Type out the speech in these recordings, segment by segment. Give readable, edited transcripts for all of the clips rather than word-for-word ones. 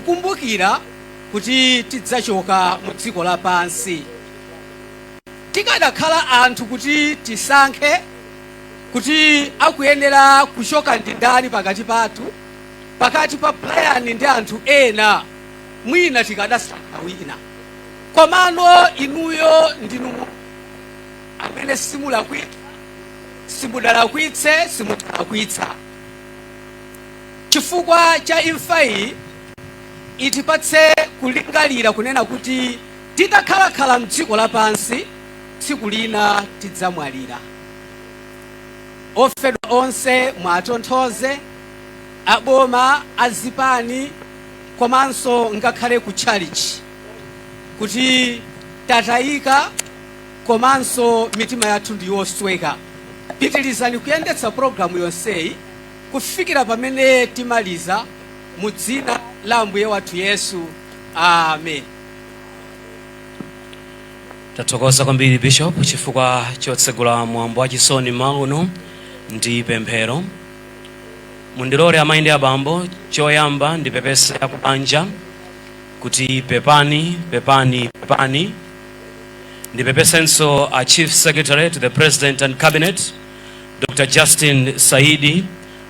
Kukumbukira kuti tidzachoka mu dziko lapansi. Tikadakhala anthu kuti tisankhe kuti akuyenera kuchoka ndi ndani pakati pathu, pakati pa Brian ndi anthu ena, mwina tikadasankha wina. Komano inuyo ndinu amene simulakwitsa, simudalakwitse, simudzalakwitsa. Chifukwa cha imfa iyi itipatse kulingalira kunena kuti titakhalakhala mdziko lapansi, tsiku lina tidzamwalira. Ofedwa onse mwatonthoze, aboma, azipani, komanso ngakhale ku tchalichi, kuti tatayika komanso mitima yathu ndi yosweka. Pitirizani kuyendetsa pologalamu yonseyi kufikira pamene timaliza, mu dzina la Ambuye wathu Yesu, amen. Tathokoza kwambiri, Bishop, chifukwa chotsegula mwambo wachisoni mmawa uno ndi pemphero. Mundilole, amayi ndi abambo, choyamba ndipepese akubanja kuti pepani, pepani, pepani. Ndipepesenso a Chief Secretary to the President and Cabinet, Dr Justin Saidi,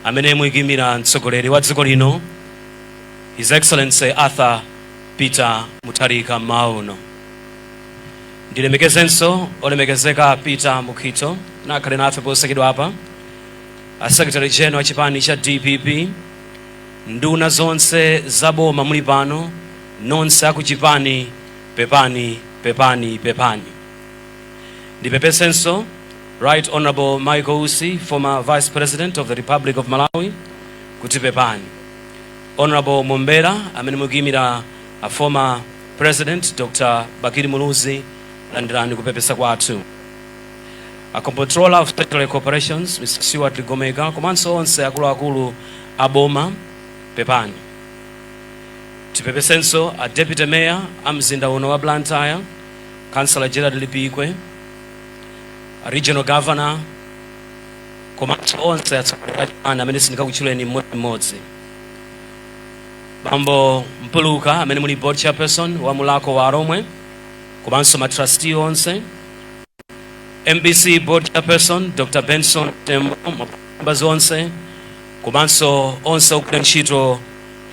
amene mukuyimira mtsogoleri wa dziko lino, His Excellency Arthur Peter Mutharika, mmawa uno. Ndilemekezenso olemekezeka Peter Mukhito, nakhale nafe posachedwa apa, a Secretary General chipani cha DPP, nduna zonse za boma muli pano, nonse akuchipani, pepani, pepani, pepani. Ndipepesenso Right Honorable Michael Usi, former Vice President of the Republic of Malawi, kuti pepani. Honorable Mombera, amene mukuyimira a former President Dr Bakili Muluzi, landirani kupepesa kwathu. A Comptroller of Statutory Corporations, Mr Stewart Ligomeka, komanso onse akuluakulu a boma, pepani. Tipepesenso a Deputy Mayor a mzinda uno wa Blantyre, Councillor Gerard Lipikwe, a Regional Governor, komanso onse atsogoleri a chipani amene sindingakutchuleni mmodzimmodzi. Bambo Mpuluka, amene muli board chairperson wa Mulhako wa Alhomwe, komanso ma trustee onse, MBC board chairperson Dr Benson Tembo, members onse, komanso onse ogwira ntchito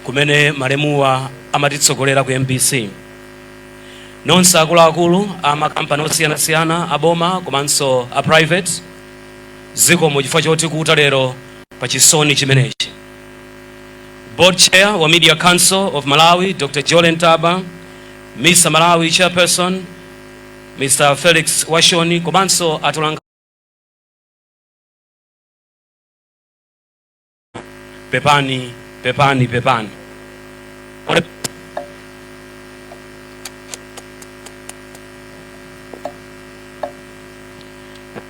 kumene malemuwa amatitsogolera ku MBC, nonse akuluakulu a makampani osiyanasiyana aboma komanso a private, zikomo chifukwa chotikuta lero pa chisoni chimenechi. Board Chair wa Media Council of Malawi, Dr Jolen Taba, MISA Malawi chairperson Mr Felix Washoni, komanso atolankhani, pepani, pepani, pepani.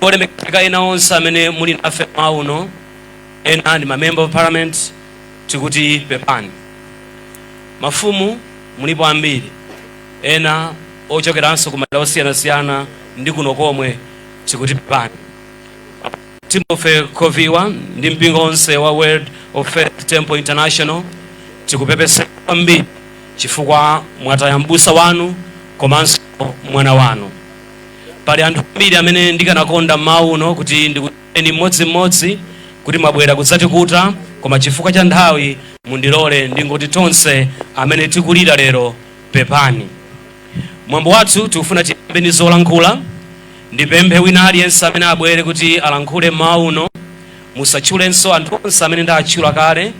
Olemekezeka ena onse amene muli nafe uno, ena ndi ma Member of Parliament, tikuti pepani. Mafumu mulipo ambiri, ena ochokeranso ku madera osiyanasiyana ndi kuno komwe, tikuti pepani. Timothy Koviwa ndi mpingo onse wa Word of Faith Temple International, tikupepesa kwambiri chifukwa mwataya mbusa wanu komanso mwana wanu. Pali anthu ambiri amene ndikanakonda mmawa uno kuti ndikuteni mmodzimmodzi kuti mwabwera kudzatikuta, koma chifukwa cha nthawi mundilole ndingoti tonse amene tikulira lero, pepani. Mwambo wathu tikufuna tiyambe ndi zolankhula. Ndipemphe wina aliyense amene abwere kuti alankhule mmawa uno, musatchulenso anthu onse amene ndatchula kale.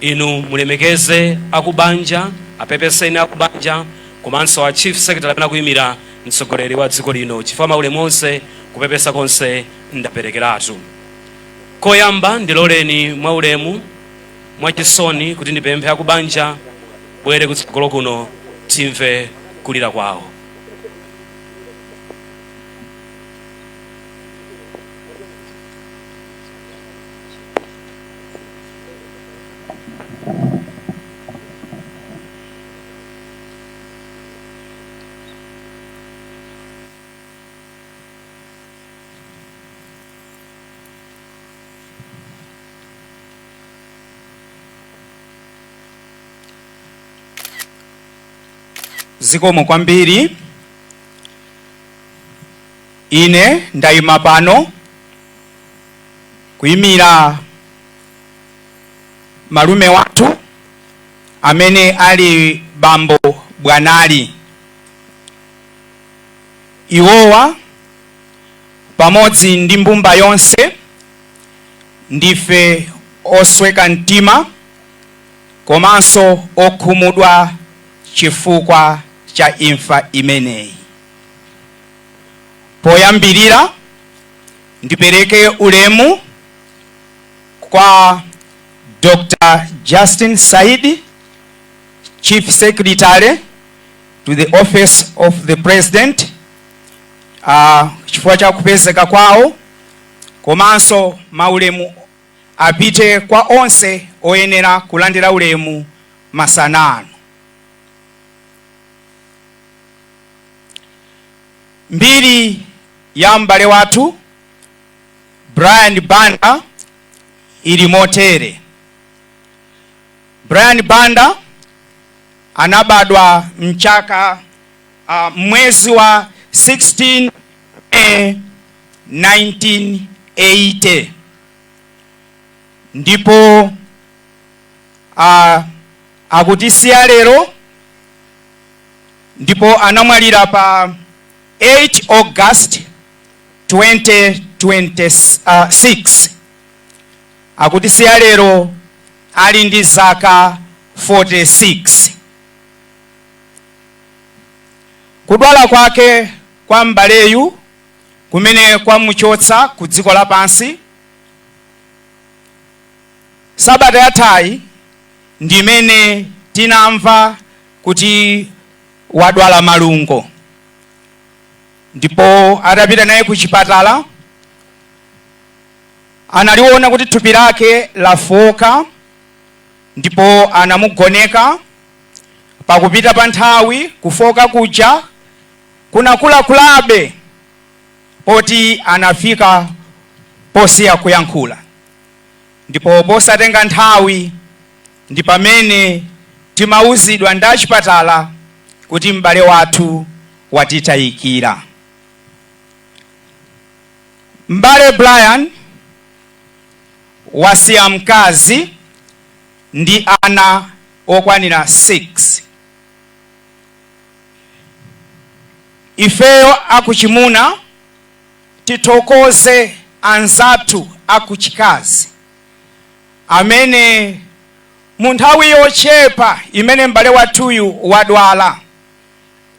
Inu mulemekeze akubanja, apepeseni akubanja komanso a Chief Secretary amene akuyimira mtsogoleri wa dziko lino, chifukwa maulemu onse, kupepesa konse ndaperekeratu. Koyamba ndiloleni mwaulemu, mwachisoni, kuti ndipemphe akubanja bwere kutsogolo kuno timve kulira kwawo. Zikomo kwambiri. Ine ndayima pano kuyimira malume wathu amene ali bambo Bwanali. Iwowa pamodzi ndi mbumba yonse ndife osweka mtima komanso okhumudwa chifukwa cha imfa imeneyi. Poyambirira, ndipereke ulemu kwa Dr. Justin Saidi, Chief Secretary to the Office of the President, chifukwa cha kupezeka kwawo, komanso maulemu apite kwa onse oyenera kulandira ulemu masana ano. Mbiri ya m'bale wathu Brian Banda ili motere. Brian Banda anabadwa mchaka mwezi wa 16 May 1980, ndipo akutisiya lero, ndipo anamwalira pa 8 August 2026. Akutisiya lero ali ndi zaka 46. Kudwala kwake kwa m'baleyu kumene kwamuchotsa ku dziko lapansi, sabata yathayi ndimene tinamva kuti wadwala malungo, ndipo atapita naye ku chipatala analiona kuti thupi lake lafoka, ndipo anamugoneka. Pakupita pa nthawi, kufoka kuja kunakulakulabe poti anafika posiya kuyankhula, ndipo posatenga nthawi ndi pamene timauzidwa ndi achipatala kuti m'bale wathu watitayikira. M'bale Brian wasiya mkazi ndi ana okwanira 6. Ifeyo akuchimuna tithokoze anzathu akuchikazi amene mu nthawi yochepa imene m'bale wathuyu wadwala,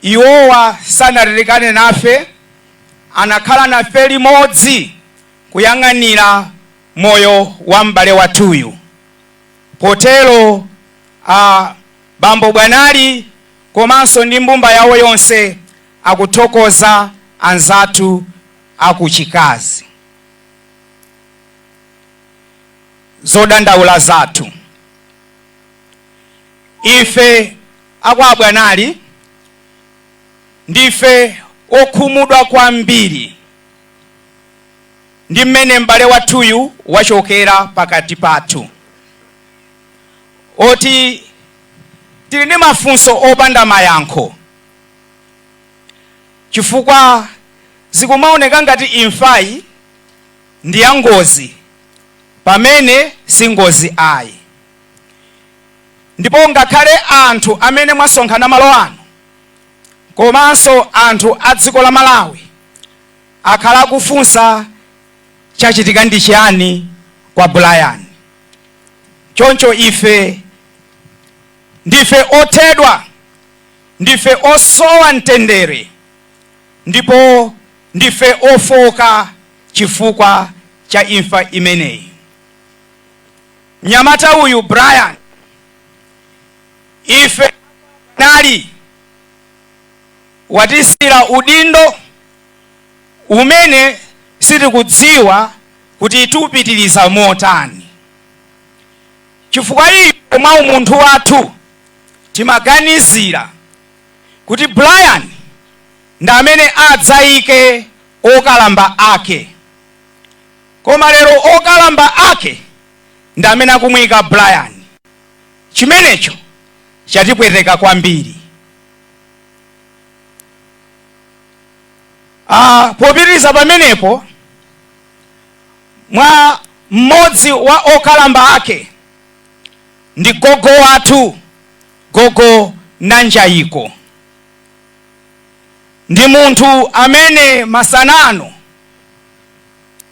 iwowa sanatalikane nafe, anakhala nafe limodzi kuyang'anira moyo wa m'bale wathuyu. Potero bambo Bwanali komanso ndi mbumba yawo yonse akuthokoza anzathu akuchikazi. Zodandaula zathu ife akwa Bwanali, ndife okhumudwa kwambiri ndi mmene m'bale wathuyu wachokera pakati pathu, oti tili ndi mafunso opanda mayankho, chifukwa zikumaoneka ngati imfayi ndi ya ngozi pamene si ngozi ayi. Ndipo ngakhale anthu amene mwasonkhana malo ano komanso anthu a dziko la Malawi akhala akufunsa chachitika ndi chiyani kwa Brian. Choncho ife ndife othedwa, ndife osowa mtendere, ndipo ndife ofoka chifukwa cha imfa imeneyi. Mnyamata uyu Brian ife nali watisiyira udindo umene sitikudziwa kuti tiupitiriza motani, chifukwa ife mwa umunthu wathu timaganizira kuti Brian ndi amene adzayike okalamba ake, koma lero okalamba ake ndi amene akumuyika Brian. Chimenecho chatipweteka kwambiri. Popitiriza pamenepo, mwa mmodzi wa okalamba ake ndi gogo wathu, Gogo Nanjayiko. Ndi munthu amene masanano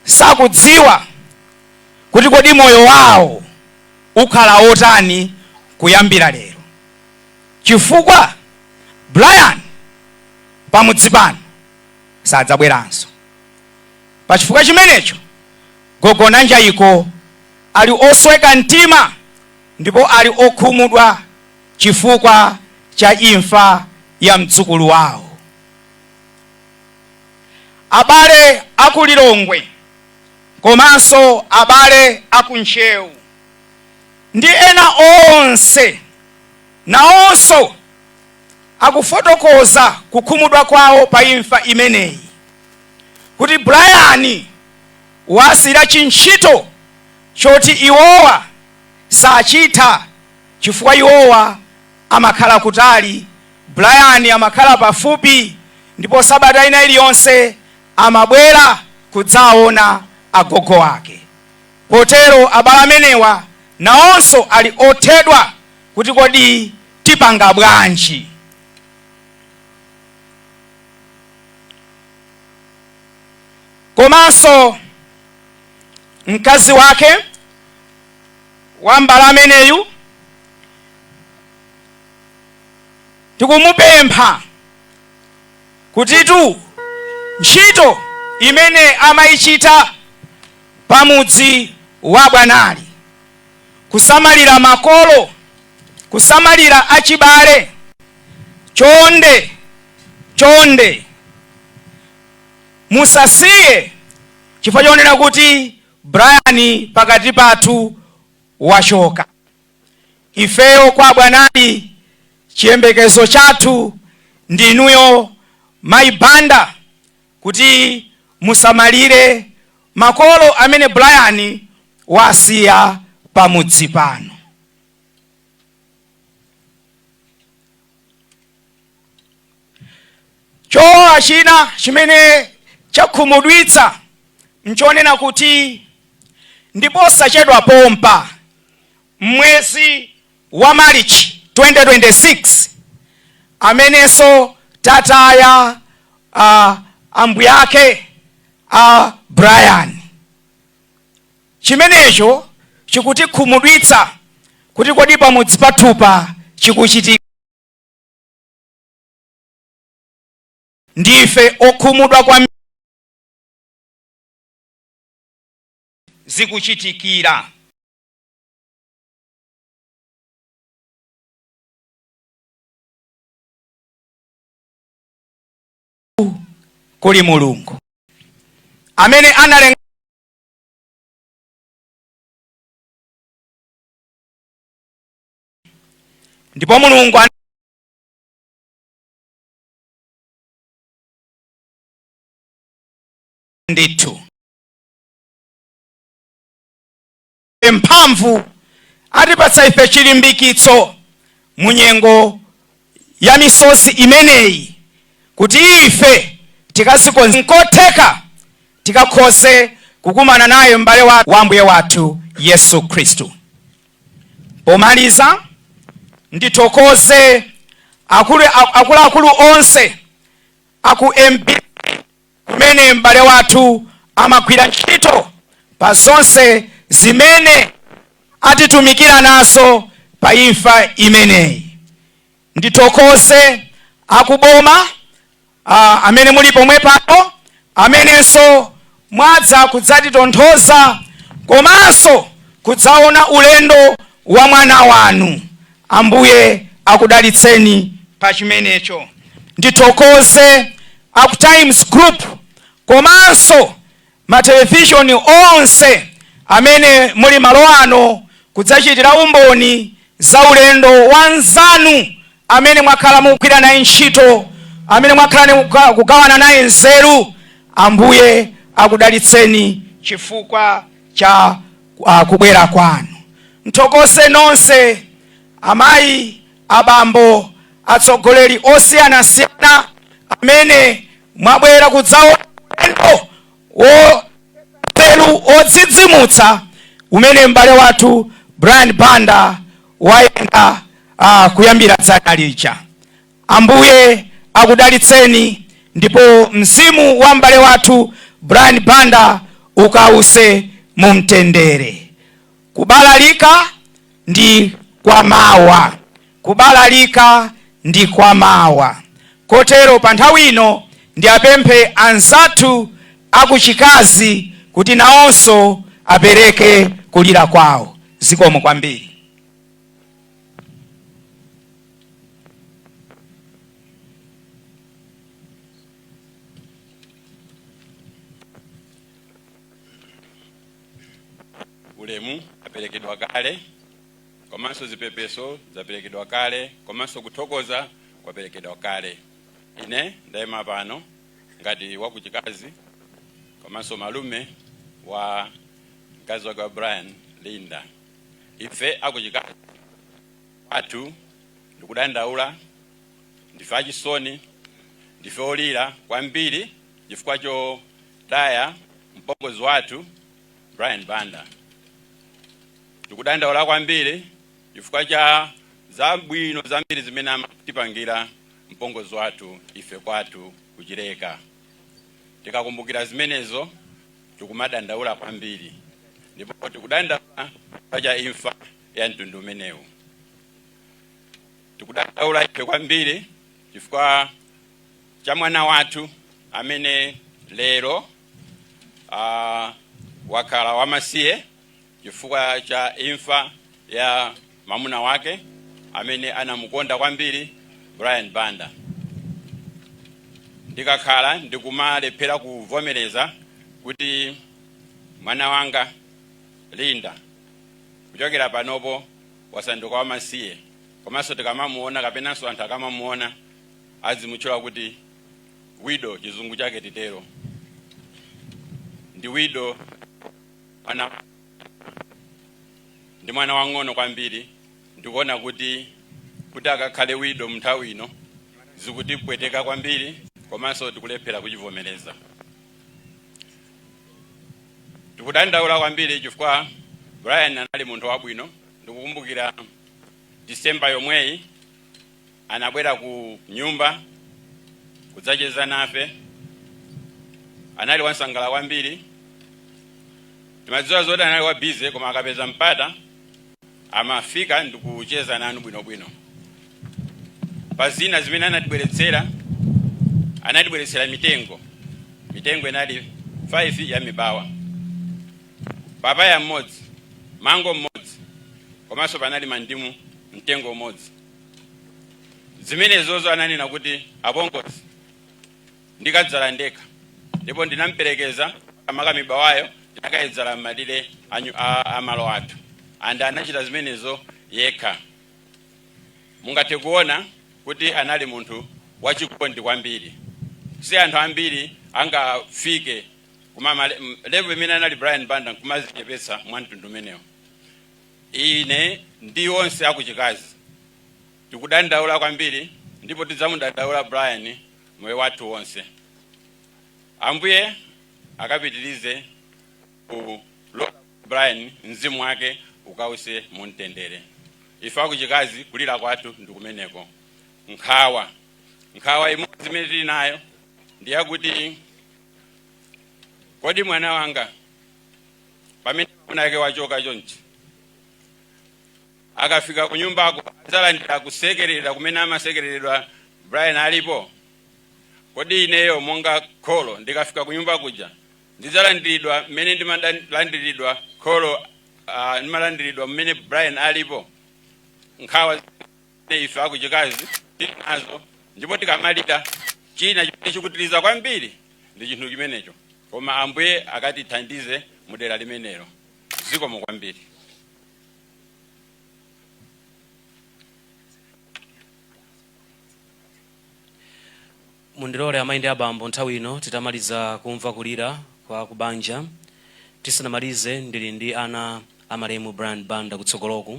sakudziwa kuti kodi moyo wawo ukhala otani kuyambira lero, chifukwa Brian pamudzi pano sadzabweranso. Pachifukwa chimenecho, Gogo Nanjayiko ali osweka mtima ndipo ali okhumudwa chifukwa cha imfa ya mdzukulu wawo. Abale aku Lilongwe komanso abale aku Ntcheu ndi ena onse nawonso akufotokoza kukhumudwa kwawo pa imfa imeneyi, kuti Brian wasira chintchito choti iwowa sachitha, chifukwa iwowa amakhala kutali, Brian amakhala pafupi, ndipo sabata ina iliyonse amabwera kudzaona agogo ake. Potero abale amenewa nawonso ali othedwa kuti kodi tipanga bwanji. Komanso mkazi wake wa mbale ameneyu tikumupempha kutitu ntchito imene amayichita pamudzi wa Bwanali, kusamalira makolo, kusamalira achibale, chonde chonde musasiye, chifukwa chonena kuti Brian pakati pathu wachoka. Ifeyo kwa Bwanali chiyembekezo chathu ndinuyo Mayi Banda, kuti musamalire makolo amene Brian wasiya pamudzi pano. Chowawa china chimene chakhumudwitsa nchonena kuti ndiposachedwa pompa mwezi wa Marichi 2026 amenenso tataya ambuyake a Brian. Chimenecho chikutikhumudwitsa kuti kodi pamudzi pathupa chikuchitika. Ndife okhumudwa kwambiri zikuchitikira. Kuli Mulungu amene analenga ndipo Mulungu ndithu mphamvu atipatsa ife chilimbikitso mu nyengo ya misozi imeneyi, kuti ife tikazikonze nkotheka tikakhoze kukumana naye m'bale wa Ambuye wathu Yesu Khristu. Pomaliza, ndithokoze akuluakulu onse aku MB kumene m'bale wathu amagwira ntchito pa zonse zimene atitumikira nazo pa imfa imeneyi. Ndithokoze akuboma amene muli pomwe pano, amenenso mwadza kudzatitonthoza komanso kudzaona ulendo wa mwana wanu. Ambuye akudalitseni pa chimenecho. Ndithokoze aku Times Group komanso matelevishoni onse amene muli malo ano kudzachitira umboni za ulendo wa nzanu amene mwakhala mukugwira naye ntchito, amene mwakhala kugawana naye nzeru. Ambuye akudalitseni chifukwa cha kubwera kwanu. Nthokoze nonse amayi, abambo, atsogoleri osiyanasiyana amene Mwabwera kudzaona ulendo woteru odzidzimutsa umene m'bale wathu Brian Banda wayenda kuyambira dzana lija. Ambuye akudalitseni, ndipo mzimu wa m'bale wathu Brian Banda ukause mu mtendere. Kubalalika ndi kwa mawa, kubalalika ndi kwa mawa. Kotero pa nthawi ino ndiapemphe anzathu akuchikazi kuti nawonso apereke kulira kwawo. Zikomo kwambiri. Ulemu aperekedwa kale, komanso zipepeso zaperekedwa kale, komanso kuthokoza kwaperekedwa kale. Ine ndayima pano ngati wakuchikazi komanso malume wa mkazi wake wa Brian, Linda. Ife akuchikazi athu ndikudandaula, ndife achisoni, ndife olira kwambiri chifukwa chotaya mpongozi wathu Brian Banda. Ndikudandaula kwambiri chifukwa cha zabwino zambiri zimene amatipangira mpongozi wathu ife kwathu kuchileka. Tikakumbukira zimenezo tikumadandaula kwambiri, ndipo tikudandaula chifukwa cha imfa ya mtundu umenewu. Tikudandaula ife kwambiri chifukwa cha mwana wathu amene lero wakhala wamasiye chifukwa cha imfa ya mamuna wake amene anamukonda kwambiri, Brian Banda. Ndikakhala ndikumalephera kuvomereza kuti mwana wanga Linda kuchokera panopo wasanduka wamasiye, komanso tikamamuona kapenanso anthu akamamuona azimutchula kuti widow, chizungu chake titero ndi widow. Mwana ndi mwana wang'ono kwambiri, ndikuona kuti akakhale widow mnthawi ino zikutipweteka kwambiri, komanso tikulephera kuchivomereza. Tikudandaula kwambiri chifukwa Brian anali munthu wabwino. Ndikukumbukira Disemba yomweyi anabwera ku nyumba kudzacheza nafe, anali wansangala kwambiri. Timadziwa zoti anali wa busy, koma akapeza mpata amafika ndikucheza nanu bwinobwino. Pa zina zimene anatibweretsera, anatibweretsera mitengo. Mitengo inali 5 ya mibawa, papaya mmodzi, mango mmodzi, komanso panali mandimu mtengo umodzi. Zimenezozo ananena kuti, "Apongozi, ndikadzala ndekha." Ndipo ndinamperekeza amaka mibawayo, tinakayedzala m'malire a malo athu, and anachita zimenezo yekha. Mungathe kuona kuti anali munthu wachikondi kwambiri. Si anthu ambiri angafike kuma level imene anali Brian Banda nkumazichepetsa mwa mtundu umenewo. Ine ndi onse akuchikazi tikudandaula kwambiri, ndipo tidzamudandaula Brian moyo wathu wonse. Ambuye akapitirize kulola Brian mzimu wake ukause mumtendere. Ife akuchikazi kulira kwathu ndikumeneko. Nkhawa imodzi imene tili nayo ndiyakuti, kodi mwana wanga pamene mwamuna wake wachoka chonchi, akafika ku nyumbako adzalandira kusekerera kumene amasekereredwa Brian alipo? Kodi ineyo monga kholo ndikafika ku nyumba kuja ndidzalandiridwa mmene ndimalandiridwa kholo, ndimalandiridwa mmene Brian alipo? Nkhawa zimene ife akuchikazi tili nazo, ndipo tikamalira china chimene chikutiliza kwambiri ndi chinthu chimenecho. Koma Ambuye akatithandize mudera limenelo. Zikomo kwambiri. Mundilole, amayi ndi abambo, nthawi ino titamaliza kumva kulira kwa kubanja, tisanamalize, ndili ndi ana amalemu Brian Banda kutsogoloku,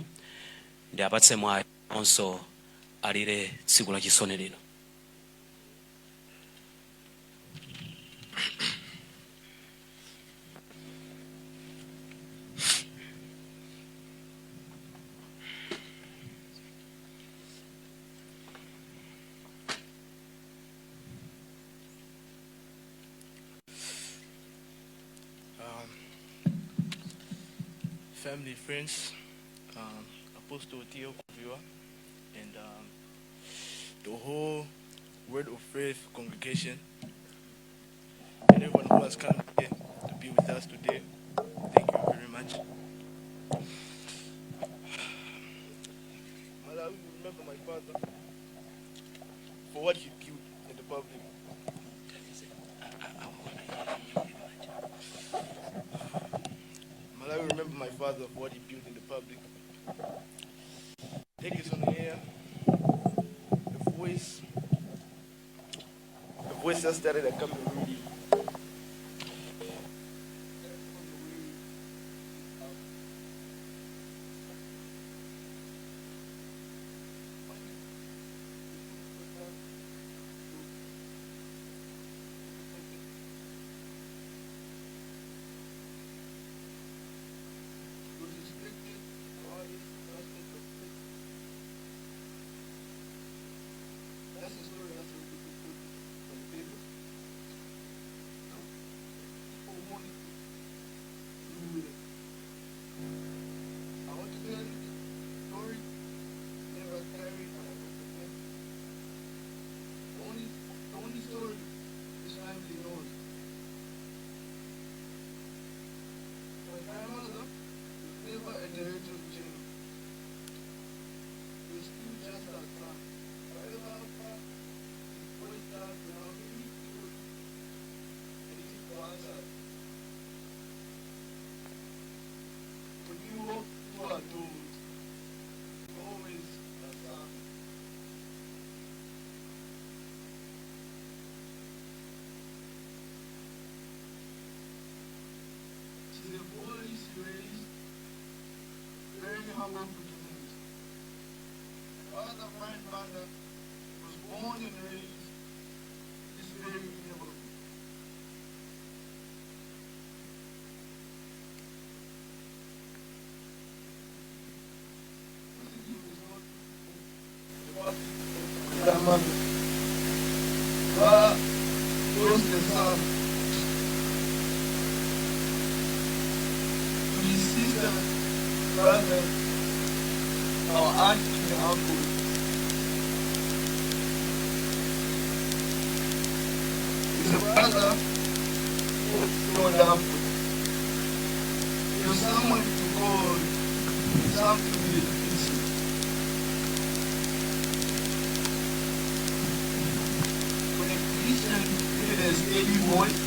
ndi apatse mwayi onso alire tsiku lachisoni lino. Family, friends, Apostle T.O. Kuviwa, and the whole Word of Faith congregation, and everyone who has come here to be with us today. Thank you very much. Malawi will remember my father for what he built in the public. Malawi remember my father for what he built in the public. Take this on the air. The voice that started at coming really. That's the story that's on the paper. People wanted to do it. I want to tell you the story never carried by a. The only story this family knows. My grandmother was never a director general. He was still just our son. However, his voice down to how many people and he for answers. When you walk through our doors, always a son. She's a voice raised, very humble beginnings. Father Brian Banda was born and raised in this very neighborhood. He was not the grandmother. But was the son to his sister, brother, our aunt and uncle. He's a brother who was grown up. He was someone to call when something needed fixing. When a Christian needed a steady voice,